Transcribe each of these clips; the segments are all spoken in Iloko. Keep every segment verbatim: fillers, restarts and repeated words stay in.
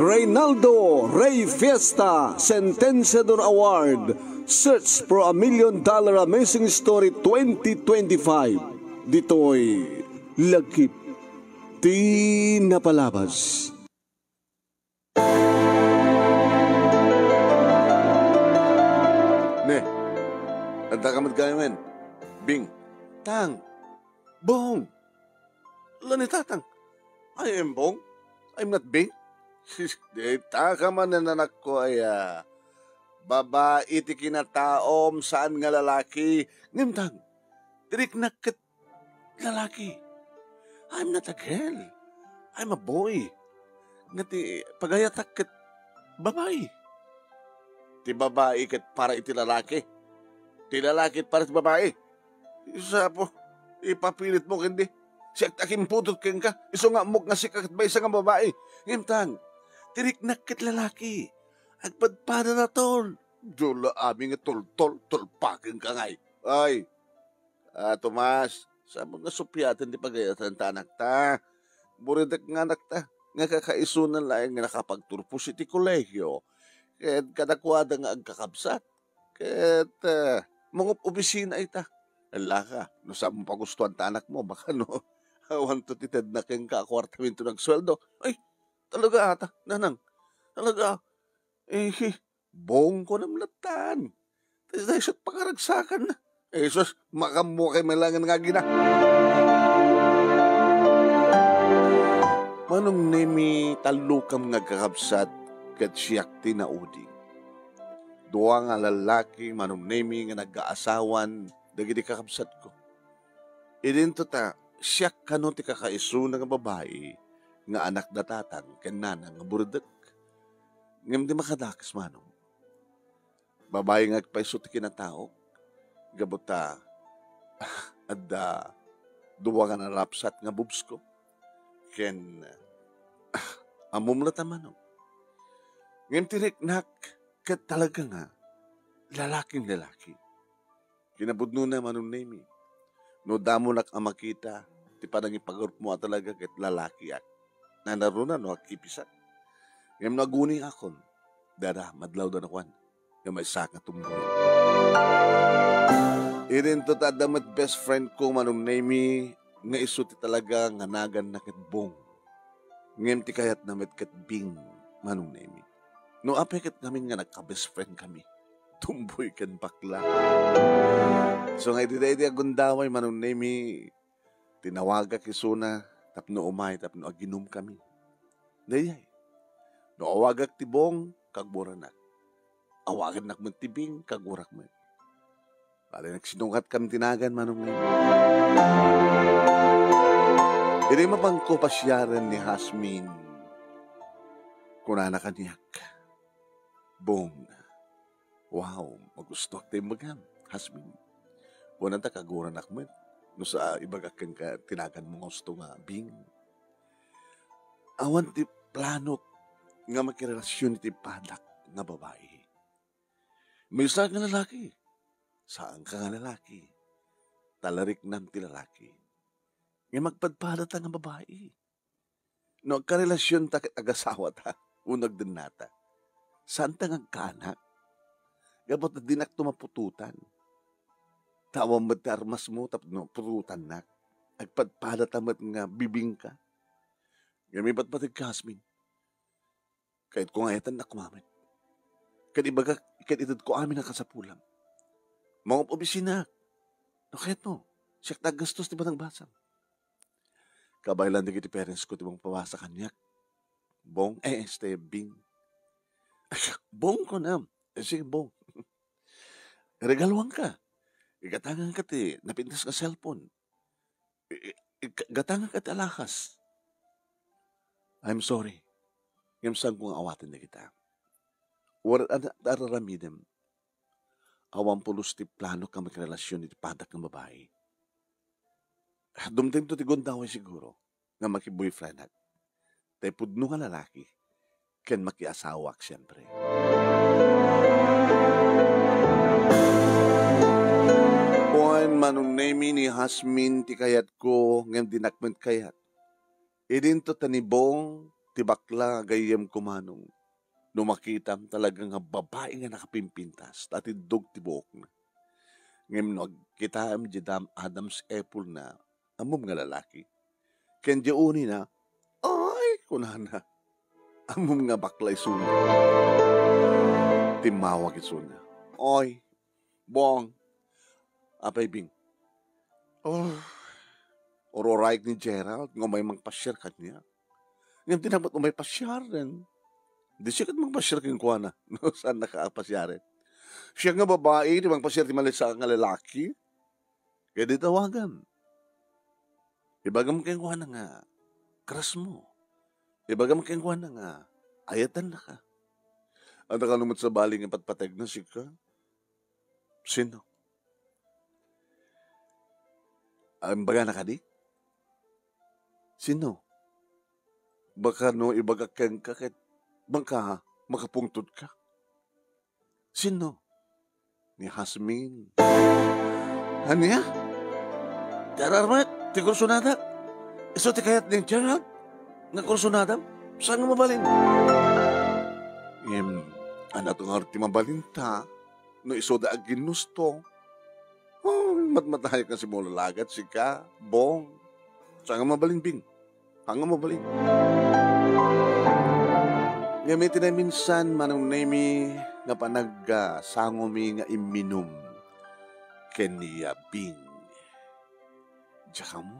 Reynaldo Rey Fiesta Sentenciador Award, Search for a Million Dollar Amazing Story twenty twenty-five. Ditoy Lagip ti Napalabas. Ne, adda ka met gayam, Bing. Tang, Bong, la ni Tatang. Ay, em, Bong? I'm not Bing? Dayta ka manen, anakko, aya. Babai ti kinataom, saan nga lalaki. Ngem, Tang, ti riknak ket lalaki. I'm not a girl. I'm a boy. Nga ti pagayatak ket babai. Ti babai ket para iti lalaki. Ti lalaki ket para iti babai. Isu, Apo, ipapilitmo ket di. Siak ti akimputot kenka. Isu nga ammok nga sika ket maysa nga babai. Ngem, Tang, ti riknak ket lalaki. Agpadpada ta, tol. Dula amin nga toltol, tulpaken ka ngay. Ay, Ah, Tomas, saan nga supiaten ti pagayatan ta, anakta? Buridek nga anakta, nga kakaisuna laeng nga nakapagturpos iti kolegio, ket kadakuada nga agkakabsat. Ket, ah, mangup-obisina ita. Ala ka, no saan mo pagustuan ta anakmo, baka no, awanto ti tedna kenka a kuartaminto nga agsueldo. Ay, talaga ata, nanang. Talaga. Eh, Bong, kunam lattan. Dayta isu ti pakaragsakanna. Jesus, makammo kay malangan nga agina. Manong Nemi, tallokam nga agkakabsat, ket siak ti nauding. Dua nga lallaki, Manong Nemi, nga nagkaasawan dagiti kakabsatko. Idinto ta, siak kano ti kakaisuna nga babai nga anak da tatang ken nanang nga buridek. Ngem di makadakes, Manong. Babai nga agpayso ti kinataok, gapu ta adda dua nga narapsat nga bubsko. Ken, ammom latta, Manong. Ngem ti riknak ket talaga nga lalaking lalaki. Kinapudnona, Manong Nemi, no damonak a makita ti panangipagarupmo a talaga ket lalakiak, nanaruna no agkipisak. Ngem no aguniakon, dara, madlawda nakuan, nga maysa nga tumboy. Idinto ta adda met best friend ko, Manong Nemi, nga isu ti talaga nga naganna ket Bong. Ngem ti kayatna met ket Bing, Manong Nemi. No apay ket ngamin nga nagka-best friend kami, tumboy ken bakla. So nga idi daydi agundaway, Manong Nemi, tinawagak isuna tapno umay tapno aginom kami. Daydiay. No awagak ti Bong, kaguranak. Awagannak met ti Bing, kagurak met. Bale, nagsinukat kami ti nagan, Manong Neng. Idi mapanko pasiaren ni Jasmine, kunana kaniak, "Bong, wow, magustuak ti imbagam, Jasmine. Kunam ta kaguranak met, no sa ibagak kenka ti naganmo nga usto nga Bing. Awan ti planok nga makirelasion iti padak nga babai. Maysa nga lalaki, saanka nga lalaki, ta lariknam ti lalaki. Nga magpadpadata nga babai. No agkarelasionta ket agasawata, wenno agdennata, saanta nga agkaanak. Gapu ta dinakto maputotan. Ta awan met ti armasmo tapno putotannak. Agpadpadata met nga bibingka." Ngem ibatbategka, Jasmine. Kayatko nga ayatennak koma met. Ket ibagak ket itedko amin a kasapulam. Mangup-obisinaak. No kayatmo, siak ti aggastos ti banagbasam. Kabaelan dagiti parents ko ti mangpabasa kaniak. Bong, eh, este, Bing. Bong, kunam. Eh, sige, Bong. Regaluanka. Igatanganka ti napintas nga cellphone. I-, i-, gatangka ti alahas. I'm sorry. Ngem saanko nga awaten dagita. Wen, ar-, ar-, aramidem. Awan pulos ti planok nga makirelasion iti padak nga babai. Dumtengto ti gundaway siguro nga makiboyfriendak. Tay pudno nga lalaki ken makiasawaak, siempre. Kuan, Manong Nemi, ni Jasmine ti kayatko, ngem dinak met kayat. Idinto ta ni Bong ti bakla gayyem kumanong. No makitam, talaga nga babai nga nakapimpintas, ta atiddog ti buokna. Ngem no agkitaem di Dam Adam's apple na, ammom nga lalaki. Ken di unina, "Ay," kunana. Ammom nga bakla isuna. Timmawag isuna. "Oy, Bong." "Apay, Bing?" "Oh, ururaik ni Gerald nga umay mangpasiar kaniak. Ngem di na met umay pasiaren. Di siak ket mangpasiar kenkuana no saannaka a pasiaren. Siak nga babai, di mangpasiar ti maysa nga lalaki. Kaya di tawagam. Ibagam kenkuana nga crush mo. Ibagam kenkuana nga ayatennaka. Anta kano met sabali nga patpategna sika? Sino? Imbagana kadi? Sino? Baka no ibagak kenka ket maka-, makapungtod ka." "Sino?" "Ni Jasmine." "Ania? Ti ar-armek ti kursonadak? Isu ti kayat ni Gerald nga kursonadam? Saan nga mabalin?" "Ngem, ania to ngarud ti mabalinta no isuda agginnusto? Oh, matmatayek nga simulalagat sika, Bong. Saan nga mabalin, Bing? Saan nga mabalin?" Ngem iti naminsan, Manong Nemi, nga panagsangomi nga imminum ken ni, ah, Bing. Diak ammo,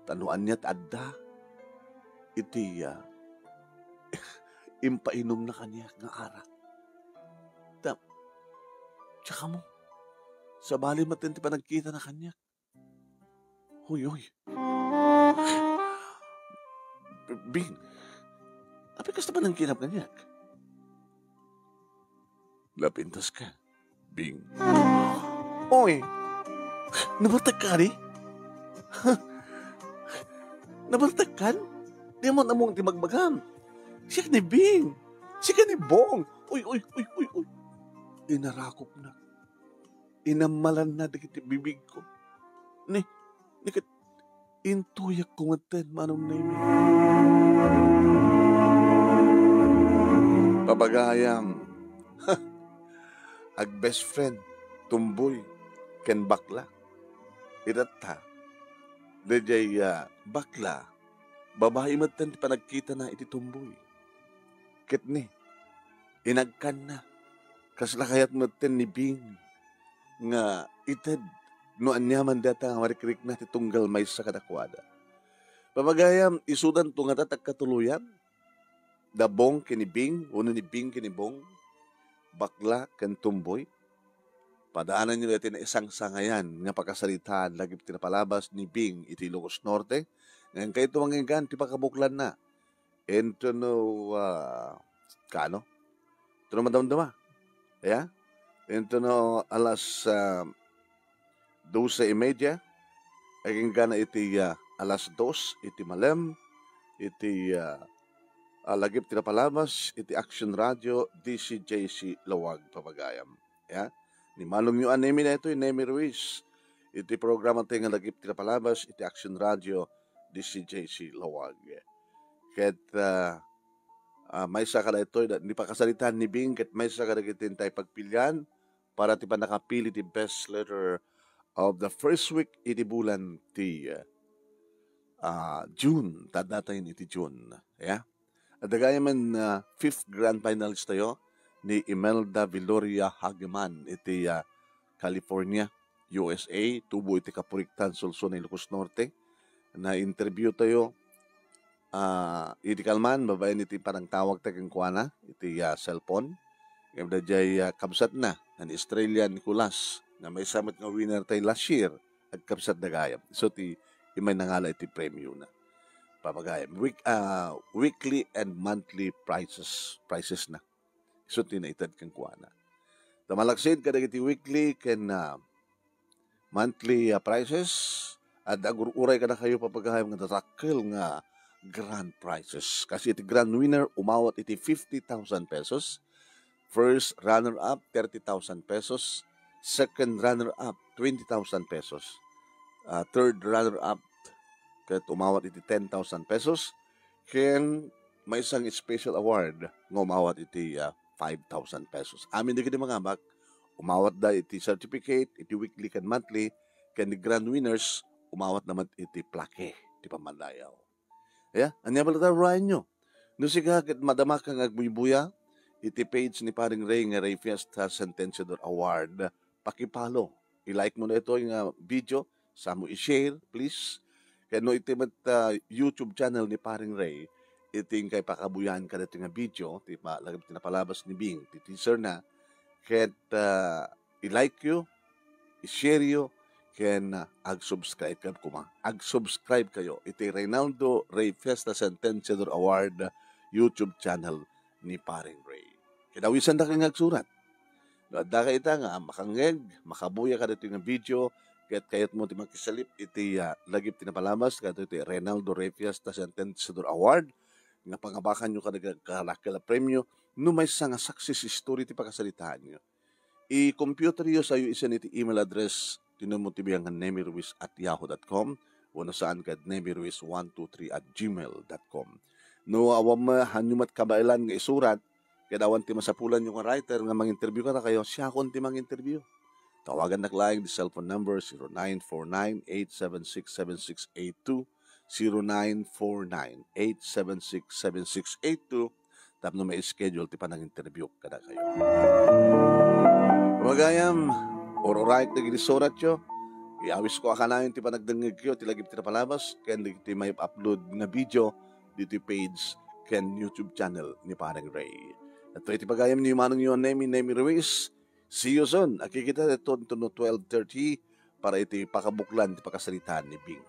ta no ania ti adda iti, ah, impainumna kaniak nga arak. Ta, diak ammo, sabali met ti panagkitana kaniak. Hoy, hoy. Bing, apay kasta panagkinam kaniak? Napintas ka, Bing. Oy, nabartek ka kadi? Nabartek kan? Di mo namung ti magbagam. Siak ni Bing. Sika ni Bong. Uy, uy, uy, uy, uy. Inarakopna. Inammalanna dagiti bibigko. Ni, ni ket intuyak ko ngetten, Manong Nemi. Papagayam. Ag-best friend, tumboy, ken bakla. Itatta, daydiay, ah, bakla, babai metten ti panagkitana iti tumboy. Ket ni, inagkanna, kasla kayat metten ni Bing nga ited no aniaman dayta nga marikrikna ti tunggal maysa kadakuada. Papagayam, isudanto ngata ti agkatuloyan? Da Bong ken ni Bing, wenno ni Bing ken ni Bong, bakla ken tumboy. Padaananyo daytoy naisangsangayan nga pakasaritaan lagip ti napalabas ni Bing iti Ilocos Norte. Ngem kayto manginggan ti pakabuklanna. Into no, ah, kano? Into no madamdama. Yeah? Into no alas, ah, doce y media. Agingga na iti, ah, alas dos iti malem, iti, ah, ah, lagip ti napalabas iti Action Radio, D C J C Lawag, papagayam. Ya? Ni manongyo a Nemi daytoy, Nemi Ruiz. Iti programa tayo nga lagip ti napalabas iti Action Radio, D C J C Lawag. Ket, ah, ah, maysa ka daytoy, da-, ni pakasaritaan ni Bing, ket maysa kadagiti intay pagpilian, para ti pannakapili ti best letter of the first week iti bulan ti, ah, June. Ta adda tayo iti June. Ya? Adda gayam, ah, fifth grand finalist tayo ni Imelda Viloria Hageman iti, ah, California, U S A, tubo iti Kapuriktan, Solsona, Ilocos Norte. Na-interview tayo ah, idi kalman, babaen iti panangtawag ta kenkuana iti, ah, cellphone. Ngem daydiay, ah, kabsatna, ni Estrella Nicolas, nga maysa met nga winner tay last year, agkabsat da gayam. So, ti, imay nangala iti premio na. Papagayam. Week-, ah, weekly and monthly prizes, prizes na. So, ti naited kenkuana. Ta malaksid kadagiti weekly ken, ah, monthly, ah, prizes, adda agur-uray kadakayo, papagayam, nga dadakkel nga grand prizes. Kasi iti grand winner, umawat iti fifty thousand pesos. First runner-up, thirty thousand pesos. Second runner-up, twenty thousand pesos. Ah, third runner-up, ket umawat iti ten thousand pesos, ken maysa nga special award nga umawat iti, ah, five thousand pesos. Amin dagiti mangamak, umawatda iti certificate, iti weekly ken monthly, ken the grand winners, umawatda met iti plaque ti pammandayaw. Ya, ania met latta, uray-anyo. No sika ket madamaka nga agbuybuya iti page ni Paring Ray nga Ray Fiesta Sentenciador Award, paki-follow. I-like mo na itoy nga video, samo i-share, please. Ken no iti met, ah, YouTube channel ni Paring Ray, iti inkay pakabuyaen kadaytoy nga video, ti ma-, lagip ti napalabas ni Bing, ti teaser na, ket, ah, i-like yo, i-share yo, ken, ah, ag-subscribe kayo koma. Ag-subscribe kayo iti Reynaldo Ray Fiesta Sentenciador Award YouTube channel ni Paring Ray. Ket awisandak nga agsurat. No adda ka ita nga makangngeg, makabuya kadaytoy nga video, ket kayatmo ti makisalip iti, ah, lagip ti napalabas kadaytoy ti Reynaldo Ray Fiesta Sentenciador Award, nga pangabakanyo kada, kadakkel a premio, no maysa nga success story ti pakasaritaanyo. I-computer yo sayo isan iti email address ti Nemo T V nga nemiruiz at yahoo dot com wenno saan ket nemiruiz one two three at gmail dot com. No awan met, hanyo met kabaelan nga isurat, ket awan ti masapulanyo nga writer nga manginterview kadakayo, siakon ti manginterview. Tawagandak laeng di cellphone number zero nine four nine eight seven six seven six eight two, zero nine four nine eight seven six seven six eight two, tapno ma-schedule ti pananginterview kadakayo. Pagayam, ur-urayek dagiti suratyo, iawisko a kanayon ti panagdengngegyo ti lagip ti napalabas ken dagiti ma-upload nga video ditoy page ken YouTube channel ni Paring Ray. Itoy ti pagayam ni manongyo a Nemi, Nemi Ruiz. See you soon. Agkikita ditoy twelve thirty para iti pakabuklan ti pakasaritaan ni Bing.